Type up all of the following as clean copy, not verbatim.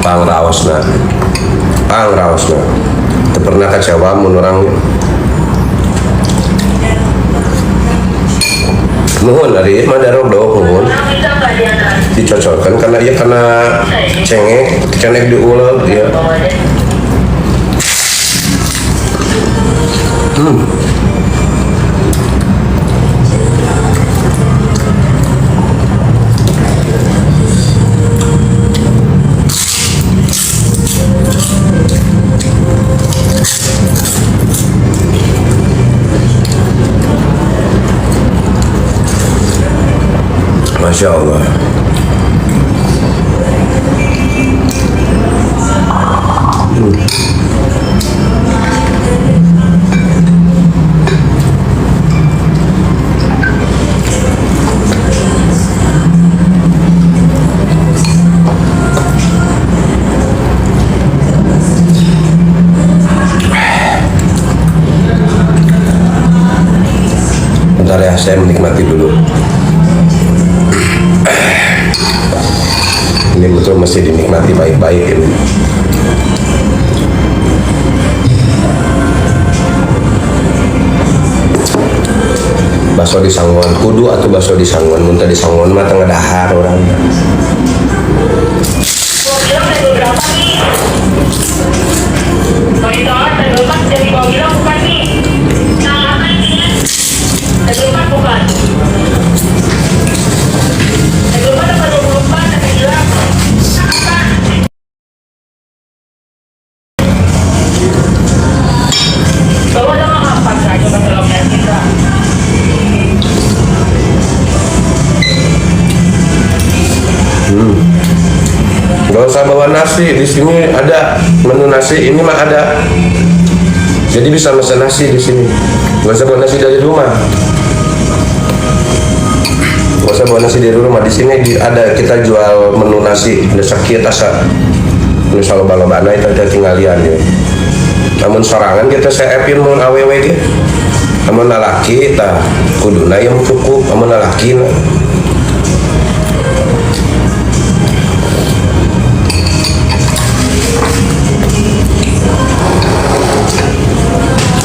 Pangraosna. Pangraosna. Teu pernah kecewa mun urang. Nuhun ari mah darogdog nuhun. Dicocokkan karena iya karena cengek, cengek diulek ya. Masya Allah. Bentar ya, saya menikmati dulu. Ini betul mesti dinikmati baik-baik ini. Bakso di Sanguan kudu atau bakso di Sanguan mun teu di Sanguan mah tengah dahar orang. Gua bilang table berapa nih? Sorry banget, table 4 dari gua bilang bukan nih. Nah, apa ini? Table 4 bukan. Table 4 apa 24 kata bilang. Apa? Bawa dong apa Kak? Coba tolong ya kita. Gak usah bawa nasi, di sini ada menu nasi, ini mah ada. Jadi bisa pesan nasi di sini. Gak usah bawa nasi dari rumah. Gak usah bawa nasi dari rumah. Di sini ada kita jual menu nasi, ada sakit asa. Misal loba-lobana itu ada tinggalian ya. Namun sorangan kita seepin mun awewe ge. Namun lalaki tah kuduna yang cukup, namun lalaki na.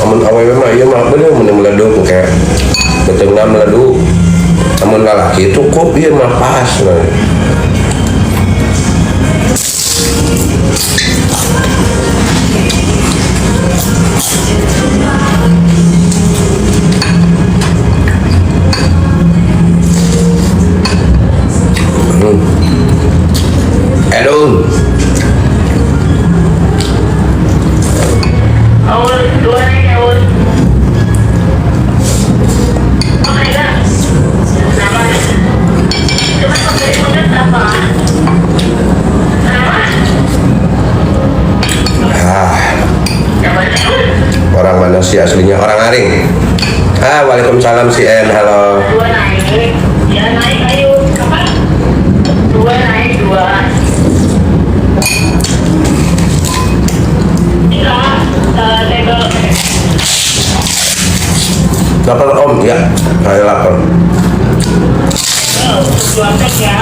Namun awewe mah ieu mah bener mun meleduk kayak betulna meleduk. Namun lalaki cukup ieu mah pas nah. Aduh, Aul, dua naik Aul. Oh, enggak. Kenapa? Cuma pakai menit apa? Kenapa? ah, Siapa? orang mana sih aslinya? Orang Aring. Ah, waalaikumsalam si N, halo. Dua naik. Ya naik ayo. Kapan? Dua naik dua. Tiga. Table. Lapar om, ya, saya lapar. Table. Dua pack ya.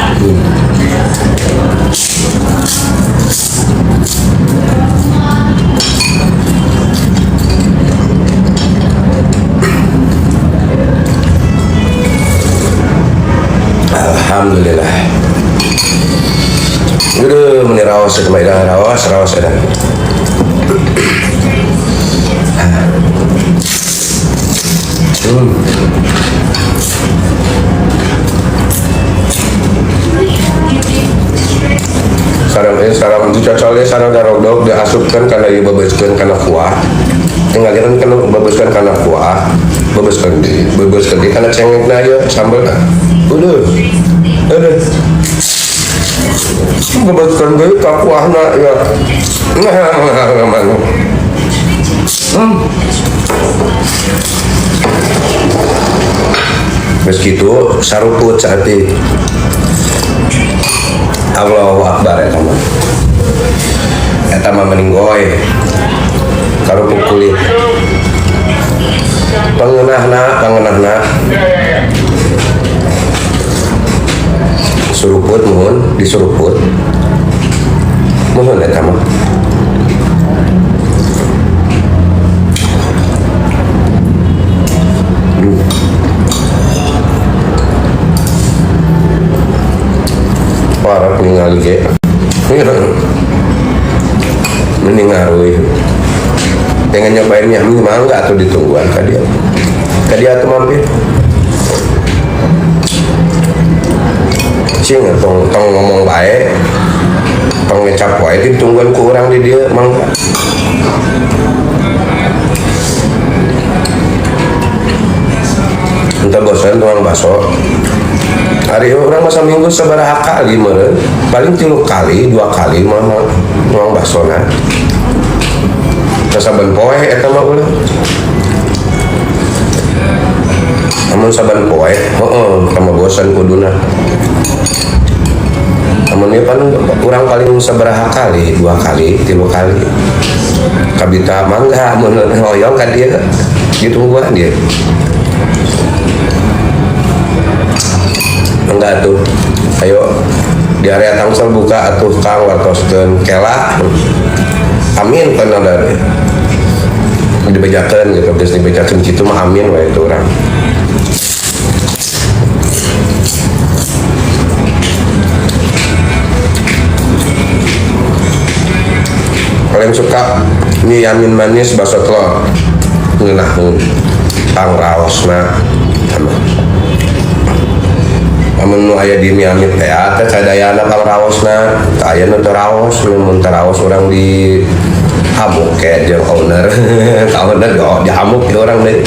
Alhamdulillah. Udah, meni raos itu mah raos, raos ada. Sareng sareng dicocolnya sareng darogdog diasupkan karena ieu bebeuskeun kana kuah. Tinggal kan kana bebeuskeun kana kuah, bebeuskeun di kana cengekna ieu sambel. Udah. Udah. Bebeuskeun deui ka kuahna ya. Geus kitu saruput saeutik. Allahu Akbar eta mah. Eta mah meninggoy. Karupuk kulit. Pangeunahna, pangeunahna. Suruput muhun disuruput. Muhun eta mah. Parah ningali ge. Mending ngaruh. Pengen nyobain mie ami mangga atau ditungguan ka dia. Ka dia atuh mampir. Cing tong tong ngomong bae. Tong ngecap wae ditungguan ku urang di dieu mangga. Entah bosan tukang bakso. Hari orang masa minggu sabaraha kali meureun. Paling 3 kali, 2 kali mah tukang baksona. Saban poe eta mah ulah. Amun saban poe, heeh, sama bosan kuduna. Amun ieu pan urang paling sabaraha kali, 2 kali, 3 kali. Kabita mangga mun hoyong ka dieu ditungguan dia. Enggak tuh. Ayo di area Tangsel buka atuh Kang wartoskeun kela. Amin kan ada dibejakeun gitu, geus dibejakeun kitu mah amin wae itu urang. Paling suka mie yamin manis bakso telur ngeunaheun pangraosna sama. Amun nu aya di mie yamin teh teh sadayana pangraosna, teu aya nu teu raos, mun teu raos urang di hamuk ke jeung owner. Ka owner dihamuk di urang deui.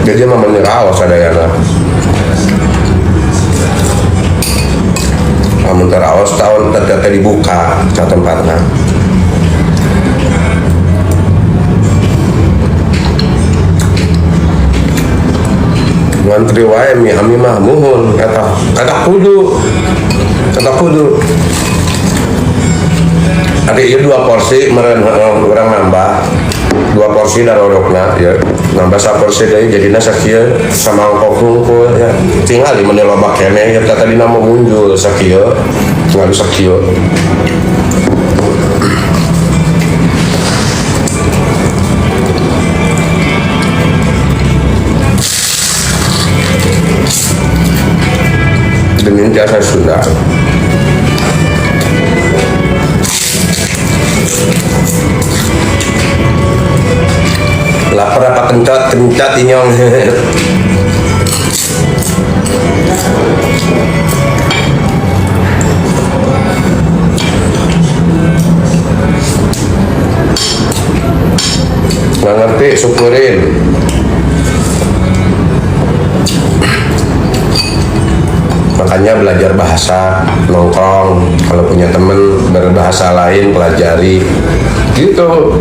Jadi mah meni raos sadayana. Amun teu raos taun teh teh dibuka ka tempatna. Ngantri wae mie ami mah muhun eta eta kudu. Eta kudu. Ari ieu 2 porsi meureun heeh urang nambah 2 porsi darodokna ya. Nambah saporsi deui jadina sakieu samangkok hungkul ya. Tingali mun loba keneh ya tadina mah muncul sakieu, tingali sakieu. Demi jasa Sunda. Lapar apa kencot, kencot inyong. Nggak ngerti, syukurin. Makanya belajar bahasa, nongkrong, kalau punya temen berbahasa lain pelajari, gitu.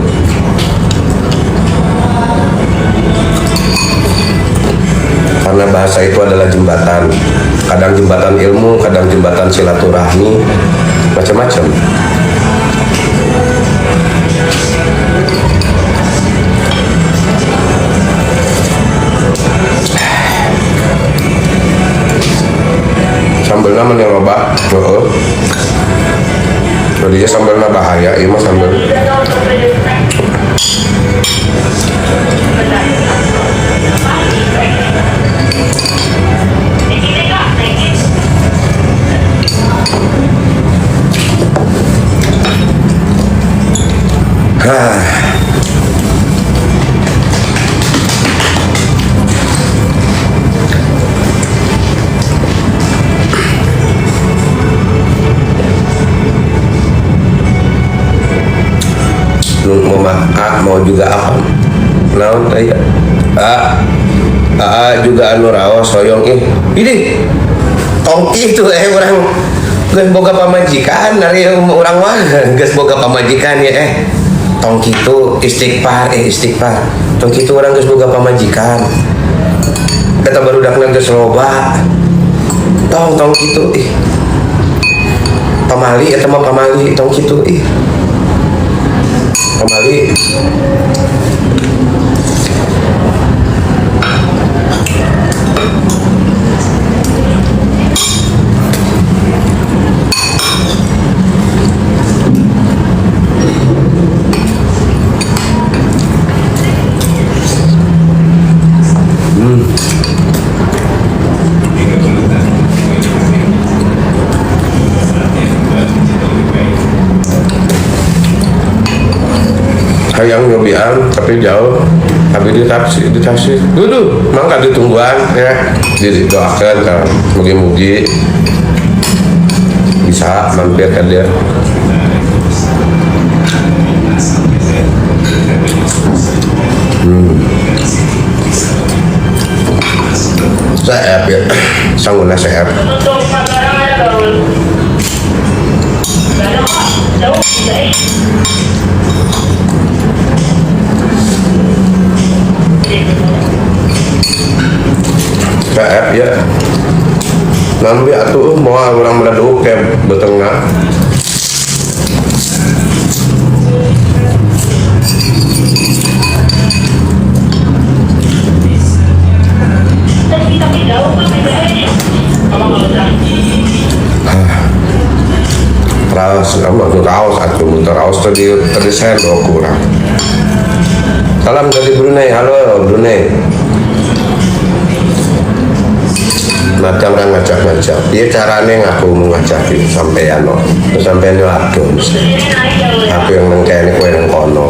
Karena bahasa itu adalah jembatan, kadang jembatan ilmu, kadang jembatan silaturahmi, macam-macam. Sambelna meni loba, heeh. Jadi sambelna bahaya, ieu mah sambel. Mau A mau juga apa? Naon teh ya? A A juga anu raos hoyong ih. Ini tong itu urang geus boga pamajikan ari urang mah geus boga pamajikan ya tong kitu istighfar istighfar. Tong kitu urang geus boga pamajikan. Eta barudakna geus loba. Tong tong kitu ih. Pamali eta mah pamali tong kitu ih. Pamali. Hayang nyobian tapi jauh, tapi di taksi, di taksi duduk mangga ditungguan ya, didoakan kan mugi-mugi bisa mampir ke dia. Saya ya sangguna saya. Untuk barang ada gaul. Gak ada kok. Jauh tidak eh. KF ya nambi atuh mau orang meleduk kayak betengah. Tapi jauh kan beda eh. Kamu nggak usah. Raos kamu aku raos aku muter raos tadi tadi saya kurang. Salam dari Brunei, halo Brunei. Macam orang ngajak-ngajak dia carane ngaku mau ngajak sampean no sampean yo aduh Ini naik jauh ya. aku yang nang kene kowe nang kono.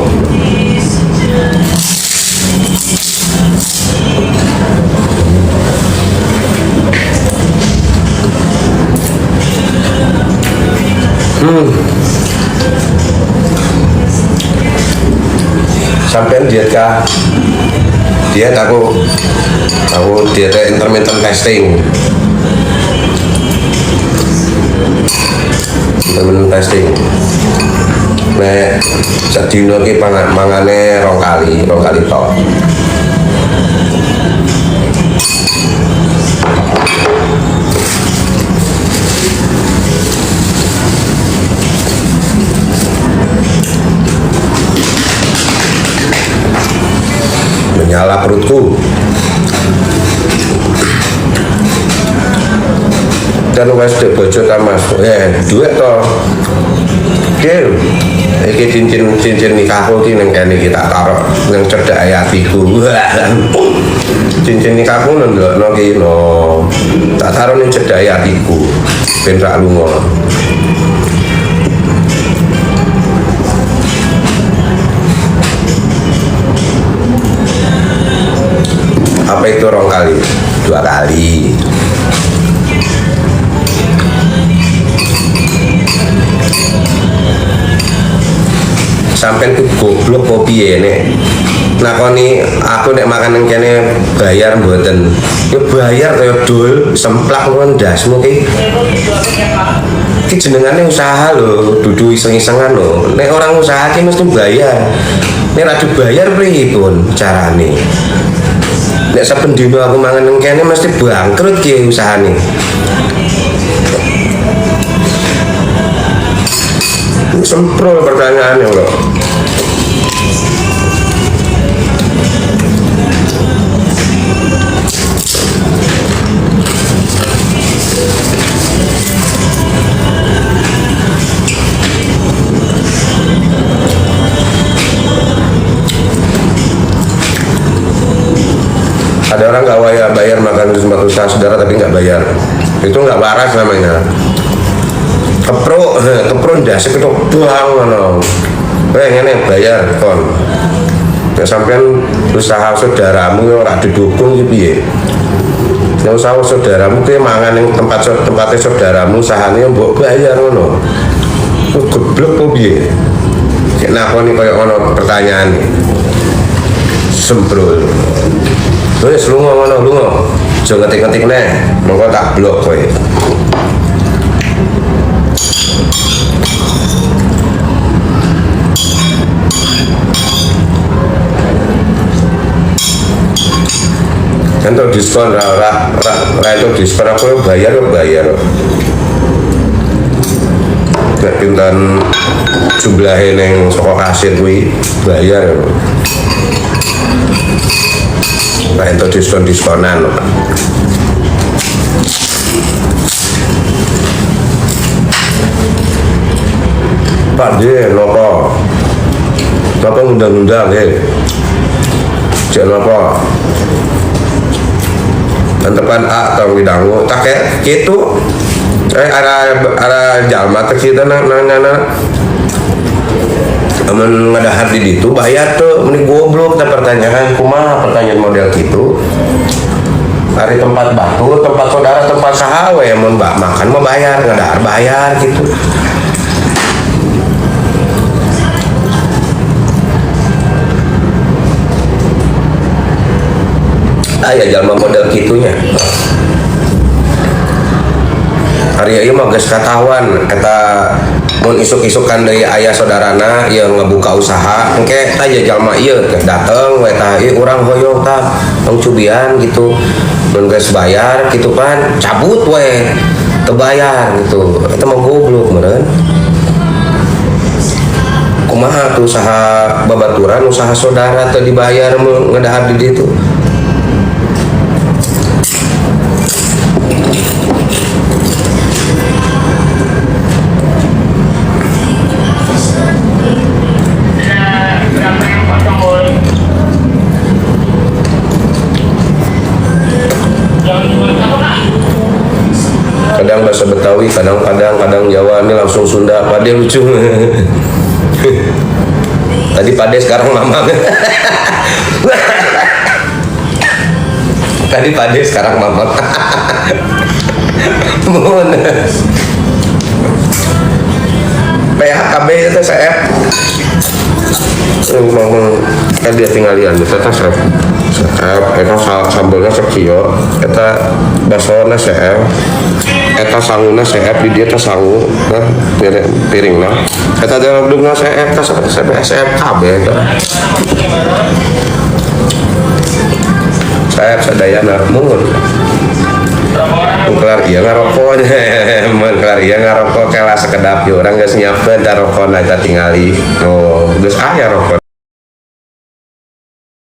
Sampean diet kah? Diet aku diet intermittent fasting. Intermittent fasting. Nek sedina ki mangane rong kali tok. Menyala perutku. Dan wes dek bojo ta Mas. Eh, duit to. Oke. Iki cincin cincin nikahku iki ning kene iki tak taruh ning cedhake atiku. Cincin nikahku ndelokno ki no. Tak taruh ning cedhake atiku ben rak lunga. Apa itu rong kali? Dua kali. Sampean ku goblok apa piye nek nakoni aku nek makan ning kene bayar mboten. Ya bayar kaya dul semplak ngono ndasmu ki. Bego gitu aku ya Pak. Ki jenengane usaha lho, dudu iseng-isengan lho. Nek orang usaha ki mesti bayar. Nek ra dibayar pripun carane? Nek saben dina aku mangan ning kene mesti bangkrut ki usahane. Semprol pertanyaannya lho. Ada orang nggak bayar, bayar makan di tempat usaha saudara tapi nggak bayar. Itu nggak waras namanya. Kepro, kepro ndase ketok bang ngono. Kowe ngene bayar kon. Nek sampean usaha saudaramu ya ora didukung iki piye? Nek usaha saudaramu ki mangan ning tempat tempatnya saudaramu usahane mbok bayar ngono. Ku geblek kok piye? Cek nakoni koyo ngono pertanyaan. Sembrul. Wis lunga ngono lunga. Aja ngetik-ngetik neh, mengko tak blok kowe. Entuk diskon ra ra ra, ra entuk diskon aku bayar yo bayar. Nek pinten jumlahe ning saka kasir kuwi bayar yo. Ra entuk diskon-diskonan. Pak D, nopo? Nopo ngundang-undang he? Cek nopo? Tentepan A tong didangu tak kayak gitu. Eh arah arah jalma teh kitu na na na na. Amun ngadahar di ditu bayar tuh, meni goblok tah pertanyaan kumaha, pertanyaan model gitu. Ari tempat batur, tempat saudara, tempat saha we, mun makan mah bayar, ngadahar bayar gitu. Aya jalma model kitunya. Ari ieu mah geus katahuan eta, mun isuk-isukan deui aya saudarana ieu ngebuka usaha engke tah ya, jalma ieu teh dateng we tah, ieu urang hoyong tah tong cubian gitu. Mun geus bayar gitu kan cabut we, teu bayar gitu. Eta mah goblok meureun. Kumaha tuh usaha babaturan, usaha saudara teu dibayar mun ngedahar di ditu? Ada berapa yang kosong, Boy? Jangan cuma satu, Kak. Kadang bahasa Betawi, kadang-kadang kadang Jawa, ini langsung Sunda. Pade lucu. Tadi Pade, sekarang Mamang. Tadi Pade, sekarang Mamang. Mohon. PHKB itu saya ngomong kan dia tinggalian eta teh sep sep eta sambelna sakieu, eta basona seep, eta sanguna seep di dieu teh, sangu nah piring piringna eta dalam seep teh, sep sep kabeh eta seep sadayana. Mun kelar ieu ngarokok, mun kelar ieu ngarokok kela sekedap, ieu urang geus nyiapkeun tah rokona eta tingali. Oh, geus aya rokona.